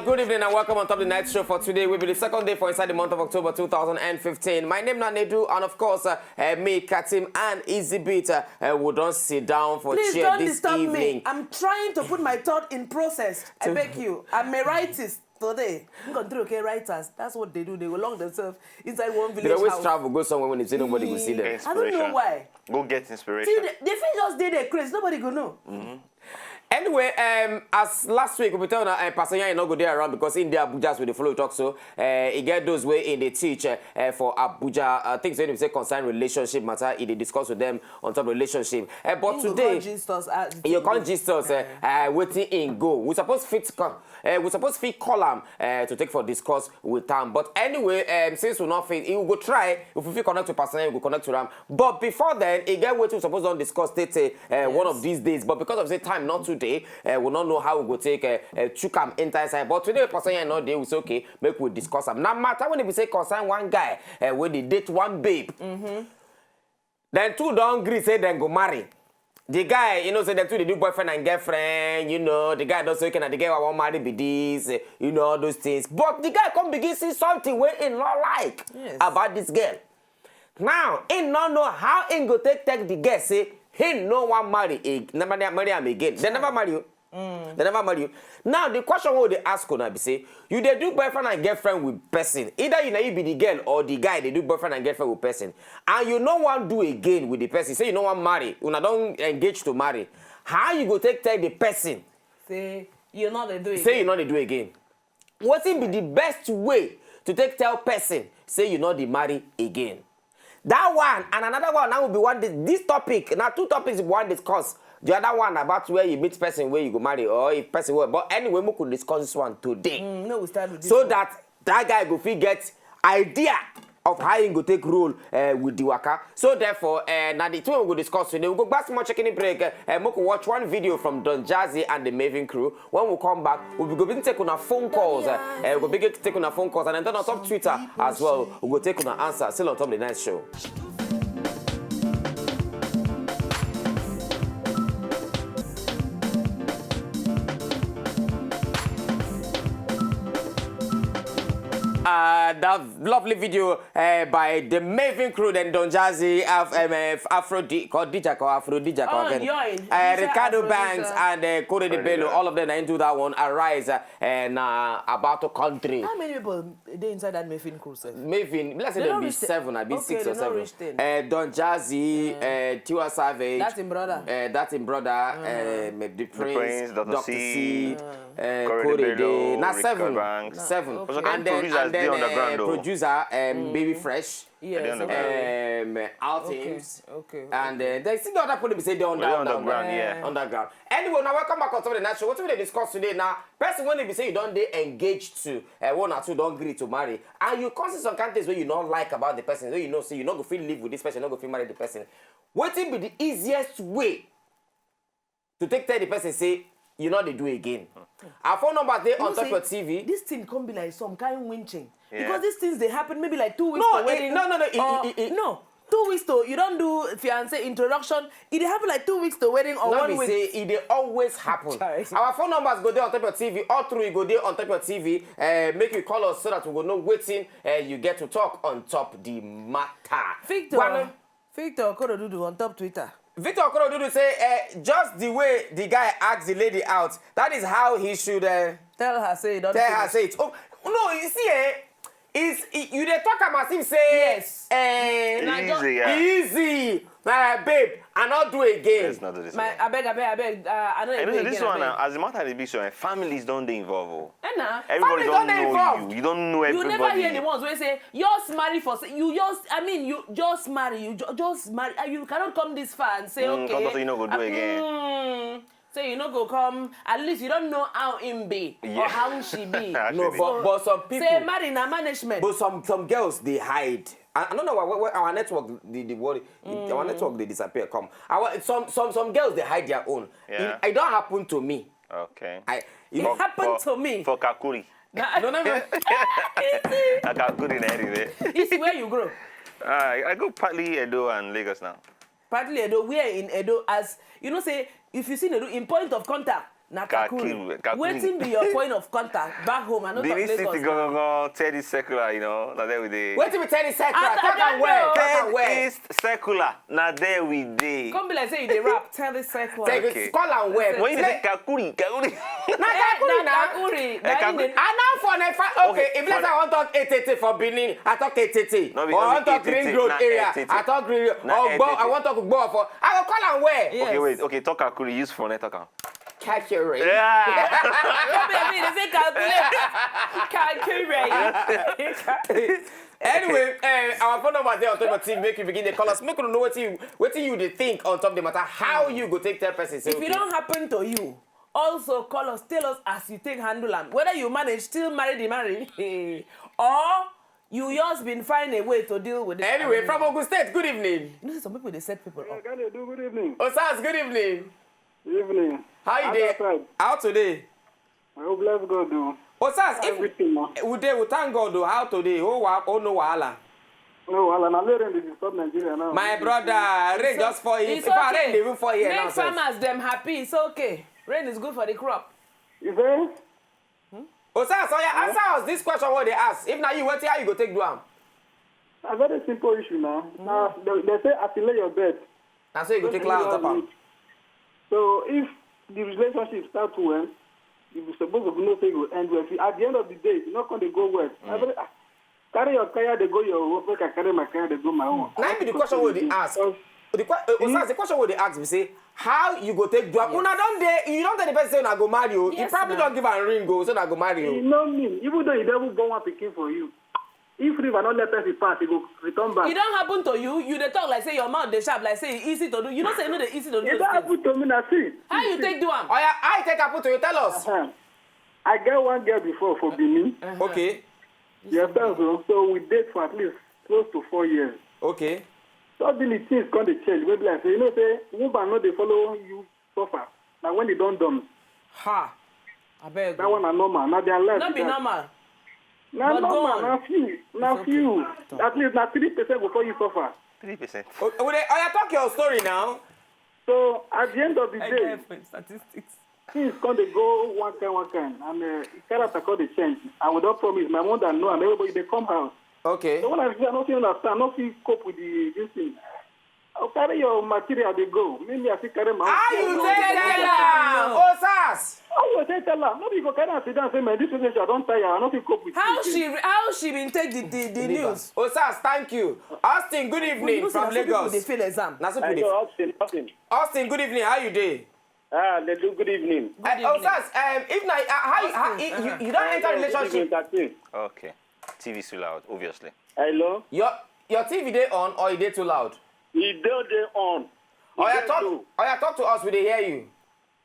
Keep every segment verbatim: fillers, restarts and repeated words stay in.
Good evening and welcome on top of the night show for today. Will be the second day for inside the month of October two thousand and fifteen. My name na Nedu, and of course, uh, uh, me, Katim, and Easy Beat. Uh, uh, we don't sit down for Please chair don't this disturb evening. Me. I'm trying to put my thought in process. I beg you. I'm a writist today. I'm going to okay writers. That's what they do. They will lock themselves inside one They village always house. Travel, go somewhere when they say nobody will see them. I don't know Inspiration. Why. Go get See, inspiration. they, they fit just dey there crazy. Nobody go know. Anyway, um, as last week we tell una, uh, Pastor Yan no go dey around because in the Abuja as we dey follow talk so, uh, e get those wey in dey teach uh, uh, for Abuja, uh, things wey dem say concern relationship matter, e dey discuss with them on top of relationship. Uh, but Him go today, come gist us, uh, the you thing come go- gist us uh, uh, wetin im go. We suppose fit come. Uh, we suppose fit call am uh, to take for discuss with am. But anyway, um, since we not fit, we go try. If we fit connect to Pastor Yan, we go connect to am. But before then, e get wetin we suppose don discuss tey tey uh, one of these days. But because of say time not today, uh, we not know how we go take uh, uh, chook am enter inside. But today, Pastor Yan no dey, we say okay, make we discuss am. Na matter when we say concern one guy uh, wey dey date one babe. Then two don gree say dem go marry. The guy, you know, say dem two dey do boyfriend and girlfriend, you know, the guy don say, okay, na the girl I wan marry be this, eh, you know, all those things. But the guy come begin see something wey he no like Yes. about this girl. Now, he no know how he go take take the girl say he no wan marry a, never marry am again. They never marry you. They never marry you. Now, the question we dey ask una be say, you dey do boyfriend and girlfriend with person. Either you na you be the girl or the guy dey do boyfriend and girlfriend with person. And you no wan do again with the person. Say you no wan marry. Una don engage to marry. How you go take tell the person Say you know they do it. say you no dey do again? Wetin be the best way to take tell person say you no dey marry again? That one and another one now will be one dis- this topic. Now two topics we wan discuss. The other one about where you meet person where you go marry or if person wey. But anyway, we could discuss this one today. Mm, no, we start with this So one. That that guy go fit get idea of how he go take role uh, with the waka. So therefore, uh, now the two we go discuss today. We go back small checking break. Uh, uh, make we watch one video from Don Jazzy and the Maven crew. When we come back, we go begin take on our phone calls. Uh, uh, we go begin take on our phone calls and then on top Twitter as well. We go take on our answer. Still on top of the night show. Uh, that lovely video uh, by the Maven crew, then Don Jazzy, Af- um, uh, Afro D, called Dijak or Afro Dijak. Oh, Again. Yoy. Uh, You say Ricardo Afro Banks Dijak. And uh, Kore de Bello, all of them are into that one. Arise uh, and uh, about the country. How many people dey inside that Maven crew sef? Maven, let's say They there don't be reach the- seven, I be Okay, six they or don't seven. reach ten. Uh, Don Jazzy, uh, Tiwa Savage, That's him brother. Uh, that's him brother. Um, the Prince, Prince, Doctor Doctor C, C, uh, Corey Corey de Bello, Day. Now Ricardo seven. Banks. Seven. Okay. And then, Producers and then dey on the uh, ground, though. Producer um, Baby Fresh, Yes. They on the Okay. ground. um, Al Teams, Okay. and uh, they see the other people. They say they on They down, on the down, ground, down. Yeah. Underground. Anyway, now welcome back on top of the night show. What we dey discuss today now? Person when they be say you don't dey engaged to uh, one or two don't agree to marry, and you cause some kind of things where you don't like about the person, where you know say you not go feel live with this person, not go feel marry the person. What will be the easiest way to take tell the person say you know they do again? Our phone number dey on You top know of say T V. This thing come be like some kind winching Yeah. Because these things they happen maybe like two weeks No, to wedding. it- no, no, no, it- or, it- it- no, two weeks to you don't do fiance introduction. It dey happen like two weeks to wedding or No one be week. Say e dey always happen. Chai. Our phone numbers go dey on top of T V. All through e go dey on top of T V. Uh, make you call us so that we go know wetin uh, you get to talk on top the matter. Victor, Gwanu. Victor Korodudu on top Twitter. Victor Korodudu say uh, just the way the guy asked the lady out, that is how he should uh, Tell her say you don't. tell her finish. Say it. Oh no, you see eh, is you dey talk am as if say Yes. Eh, Na just- Easy, yeah. Easy, uh, babe. I not do again. Let's not do this. My Again. I beg, I beg, I beg. Uh, I don't And do you know, again, this I one, beg. uh, as the matter dey be so, eh, family is don dey involved. Oh. Eh, na. Everybody Family don't don dey know involved. You. You don't know You everybody. Never hear the ones wey say just marry for se- you just I mean you just marry you ju- just marry uh, you cannot come this far and say Mm, okay. come talk say you no go do uh, again. Mm, say you no go come at least you don't know how him be or Yeah. how she be. Actually. No, but, but some people. Say marry na management. But some some girls they hide. I, I don't know why, why, why our network the, the worry. Our network they disappear. Come, our some some some girls they hide their own. Yeah. It, it don't happen to me. Okay. I It For- happened for- to me. For Kakuri. Na- no no no. Easy. Kakuri na anyway. It's where you grow. I, I go partly Edo and Lagos now. Partly Edo, where in Edo as you know say if you see Edo in point of contact, Na Kakuri. Kakuri. Wetin be your point of contact back home? I no talk Lagos. Benin City gangan, third East Circular, you know. Na there we dey. Wetin be third East Circular? Talk am well. Talk am well. Third East Circular. Na there we dey. Come be like say you dey rap. Third East Circular. Okay. Call am well. When you say Kakuri, Kakuri. Na Kakuri na. Kakuri. Na Kakuri. And now for na fa okay, if let's say I wan talk Etete for Benin, I talk Etete. Or I wan talk Ring Road area, I talk Ring Road. Ogbo, I wan talk Ogbo for. I go call am well. Okay, wait. Okay, talk Kakuri. Use for talk am. Calculate. Yeah. Baby, they say calculate. Calculate. Anyway, uh, our phone number there on top of T V. Make you begin to call us. Make you know what you what you dey think on top of the matter. How you go take tell person? Say, if okay. It don't happen to you, also call us. Tell us as you take handle am. Whether you manage still marry the marry, or you just been find a way to deal with it. Anyway, from Ogun State, good evening. You know, some people they set people up. Yeah, good evening. Osas, good evening. Evening. How you dey? How today? I hope bless God o. Osas, if everything na. We dey, we thank God o. How today? Oh wa, oh no wahala. No wahala. Na rain dey disturb Nigeria now. My brother, rain just fall. It's okay. Rain dey even fall here now. Make farmers dem happy. It's okay. Rain is good for the crop. You say? Osas, oya answer us this question wey dey ask. If na you, wetin, how you go take do am? Na very simple issue na. Na dem say as you lay your bed. Na so you go take lie on top am. So if the relationship start well, you be suppose to know say e go end well. If you, at the end of the day, e no come dey go well. Every ah, carry your kaya dey go your own, make I carry my kaya dey go my own. Na im be the question wey we dey ask. The que uh, Osas, the question wey we dey ask be say how you go take do am? Una don dey, you don tell the person say una go marry o. He probably don give am ring o, say una go marry o. E no mean, even though he never born one pikin for you, if river no let person pass, e go return back. E don happen to you? You dey talk like say your mouth dey sharp, like say e easy to do. You know say e no dey easy to do those things. E don happen to me na, see. How you take do am? Oya, how e take happen to you? Tell us. Uh-huh. I get one girl before for Benin. Uh-huh. Okay. You understand so? So we date for at least close to four years. Okay. Suddenly things come dey change. Wey be like say, you know say woman no dey follow you suffer. Na when e don done. Ha! Abeg. That one na normal. Na their life. No be normal. Na normal, na few, na few. At least na three percent go follow you suffer. Three percent. Oya, talk your story now. So at the end of the day, things come dey go one kind, one kind, and uh, character come dey change. And we don promise, my mother know, and everybody dey come house. Okay. So when I see, I no fit understand, I no fit cope with the this thing. I'll carry your material, they go. Me, me, I still carry my own. How you take tell am? Osas! How you take tell am? No be you go carry am sit down say, man, this relationship I don tire, I no fit cope with you again. How she re- how she been take the the the news? Osas, thank you. Austin, good evening from Lagos. People dey fail exam. Na so people dey. Hello, Austin, Austin. Austin, good evening. How you dey? Ah, they do good evening. Good evening. Osas, um, if na uh, how you how, you, you, you don enter relationship? Okay. T V is too loud, obviously. Hello? Your your T V dey on or e dey too loud? E dey dey on. Oya talk, oya talk to us, we dey hear you.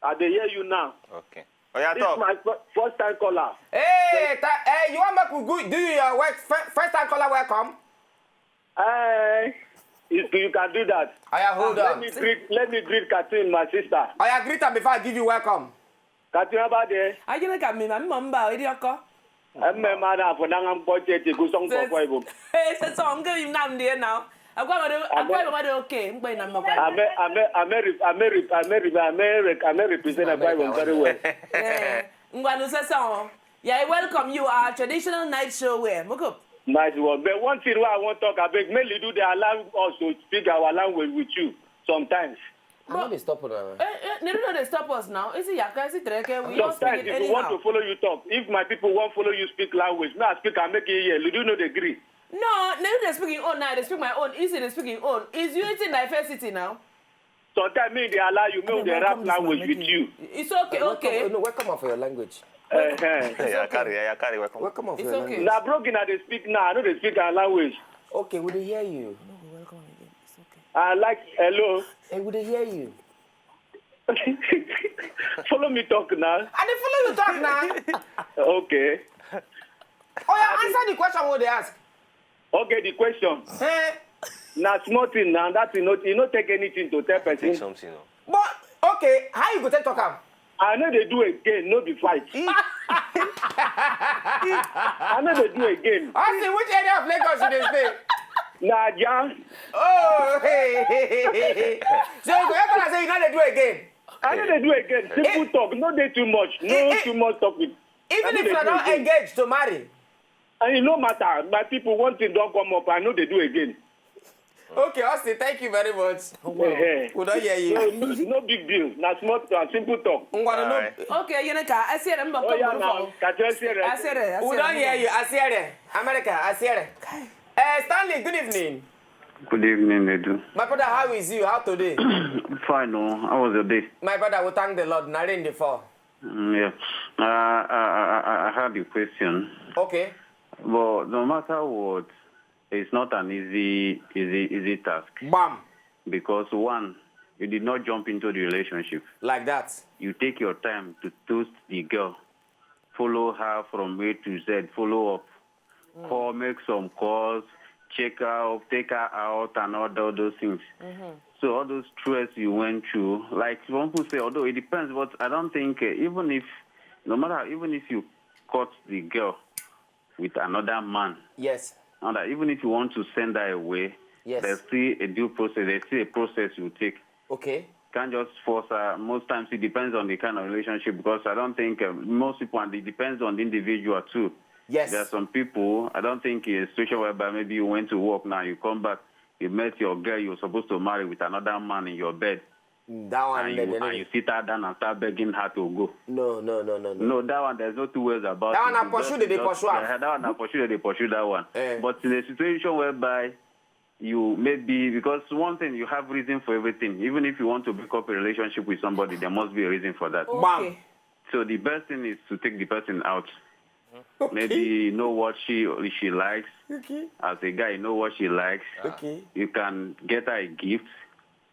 I dey hear you now. Okay. Oya talk. This my first time caller. Hey, ta, hey, you wan make we go do you your work? First time caller, welcome. Hey, you, you can do that. Oya hold on. Let me greet, let me greet Katin, my sister. Oya greet am before I give you welcome. Katin, how about there? Ajina ka mi ma mi mba edi oko. Emme ma na afọ na ngam kpọche ti ku song for Akwa Ibom. Hey, say song give him now there now. Akwa Ibom, Akwa Ibom dey okay. Mgbe na mmakwa. Ame ame ame rep- ame rep- ame rep- ame rep- ame represent Akwa Ibom very well. Eh, ngwa no say song. Yeah, I welcome you our traditional night show where. Moko. Nice one. But one thing wey I wan talk, abeg, make Lidu dey allow us to speak our language with you sometimes. I no dey stop una. Eh, eh, they no dey stop us now. Is it yaka? Is it treke? We don't speak it anyhow. Sometimes if you want to follow you talk, if my people wan follow you speak language, make I speak am make you hear. Lidu no dey gree. No, they no dey speak im own now. They speak my own. Is it they speak im own? Is you eating diversity now? Sometimes me dey allow you make we dey rap language with you. It's okay, okay. No, welcome am for your language. Uh-huh. Yeah, carry, yeah, carry, welcome. Welcome am for your language. Na broken I dey speak now. I no dey speak our language. Okay, we dey hear you. No go welcome am again. It's okay. I like hello. Hey, we dey hear you. Follow me talk now. I dey follow you talk now. Okay. Oya, answer the question wey dey ask. Okay, the question. Eh? Na small thing na that thing no, e no take anything to tell person. Take something o. But okay, how you go take talk am? I no dey do again, no be fight. I no dey do again. Austin, which area of Lagos you dey stay? Na Ajah. Oh, hey, hey, hey, hey, hey. So you go tell am say you no dey do again? I no dey do again. Simple talk. No dey too much. No Eh, eh. Too much talking. Even I if no una dey do don again. Engage to marry. And e no matter. My people, one thing don come up. I no dey do again. Okay, Austin, thank you very much. Eh, eh. We don hear you. No, no, no big deal. Na small talk, simple talk. Ngwanu no. Alright. Okay, Yinka, Asiere, mba Oh yeah, come now. for. Catch Asiere. Asiere, We don hear Asiere. You, Asiere. America, Asiere. Uh, Stanley, good evening. Good evening, Edu. My brother, how is you? How today? Fine, oh, how was your day? My brother, we thank the Lord. Na rain dey fall. Mm, yeah. Uh, I, I, I, I had a question. Okay. But no matter what, it's not an easy, easy, easy task. Bam. Because one, you did not jump into the relationship. Like that. You take your time to toast the girl, follow her from A to Z, follow up, call, make some calls, check her up, take her out, and all tho- those things. So all those stress you went through, like some people say, although it depends, but I don't think uh, even if, no matter, even if you caught the girl with another man, Yes. and that even if you want to send her away, Yes. There's still a due process. There's still a process you take. Okay. Can't just force her. Most times it depends on the kind of relationship, because I don't think uh, most people, and it depends on the individual too. Yes. There are some people, I don't think a situation whereby maybe you went to work now, you come back, you met your girl you're supposed to marry with another man in your bed, That one. and They, you, they, and you sit her down and start begging her to go. No, no, no, no, no. No, that one, there's no two ways about That it. one, na It's just- pursue they dey it's just- pursue am. Yeah, that one, na pursue they dey pursue that one. Eh. But in a situation whereby you maybe, because one thing, you have reason for everything. Even if you want to break up a relationship with somebody, there must be a reason for that. Bam. Okay. So the best thing is to take the person out. Maybe you know what she she likes. Okay. As a guy, you know what she likes. Okay. You can get her a gift.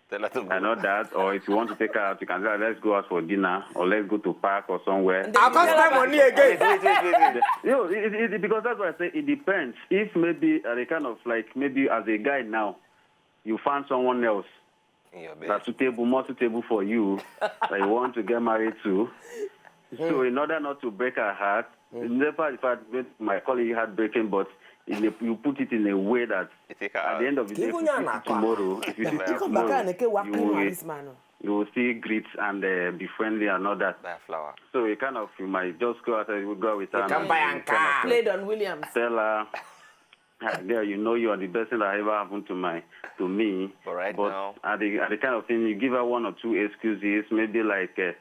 Tell her to go. I know that. Or if you want to take her out, you can say, "Let's go out for dinner, or let's go to park or somewhere." I can't spend money again. Wait, wait, wait, wait, wait. You know, it, it, it- because that's why I say it depends. If maybe uh, the kind of, like, maybe as a guy now, you found someone else In your bed. that's suitable, more suitable for you, that you want to get married to. So in order not to break her heart, never, in fact, my colleague heartbreaking, but in a, you put it in a way that You take her at out. the end of the day, if Even you you see na it tomorrow, if you see Never it happen. Come back tomorrow, and okay, work you clean will, on this man. you will see grit and uh, be friendly and all that. Buy a flower. So you kind of, you might just go out and you go out with her. You can and buy you and kind of car. Played on Williams. Tell her, "Ah, girl, you know you are the best thing that ever happened to my to me." But right but now- at the at the kind of thing, you give her one or two excuses, maybe like, uh,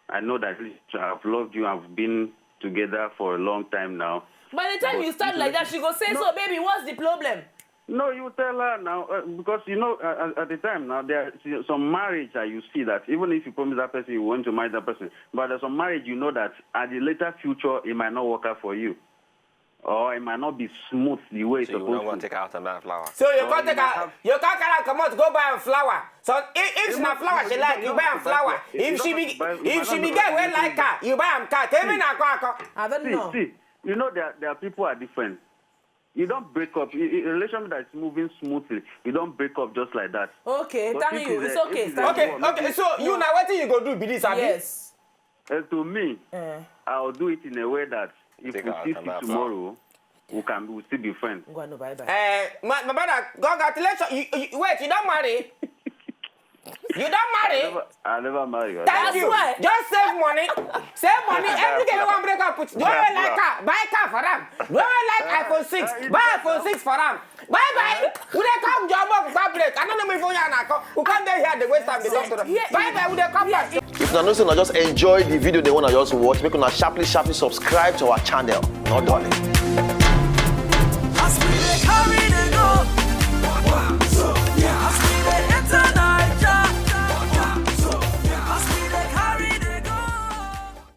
"I know that I've loved you, I've been together for a long time now." By the time But you start you like know- that, she go say, "So, baby, what's the problem?" No, you tell her now, uh, because you know, uh, at the time now, there are some marriage that you see that even if you promise that person you want to marry that person, but there's some marriage you know that at the later future it might not work out for you, or it might not be smooth the way it's So you supposed don't want to. to take out another flower. So you Oh, can't you take might out. have- You can't carry her come out, go buy a flower. So if, if You na must- flower you she must- like, you you buy a must buy flower. flower. You If she don't be have to buy- you if might she not be buy get wey anything. Like her, you buy am car. Tell me na kwako. I don't See, know. see, you know there there are people are different. You don't break up. A a relationship that is moving smoothly, you don't break up just like that. Okay, But thank if you. it's It's a- okay. if it's a Thank Okay, you. war, okay. maybe- So you now what you go do be this, abi? Yes. Uh, to me, Eh, I'll do it in a way that if Take we out see another tomorrow, we can we will still be friends. Ngwanu, bye bye. Eh, my, my brother, congratulations. You, you, wait, you don't marry? You don't marry? Never, I never marry. Thank you. That's why. Just save money. Save money. Every girl want break up with. Don't you like car? Buy car for them. Don't you like iPhone six? Buy iPhone six for them. Bye bye. We dey come job up for break. I don't know if you are not. We come there here the waste time. They talk to them. Bye bye. We dey come back. If una know say una just enjoy the video, they wanna just watch, make una sharply, sharply subscribe to our channel. No darling.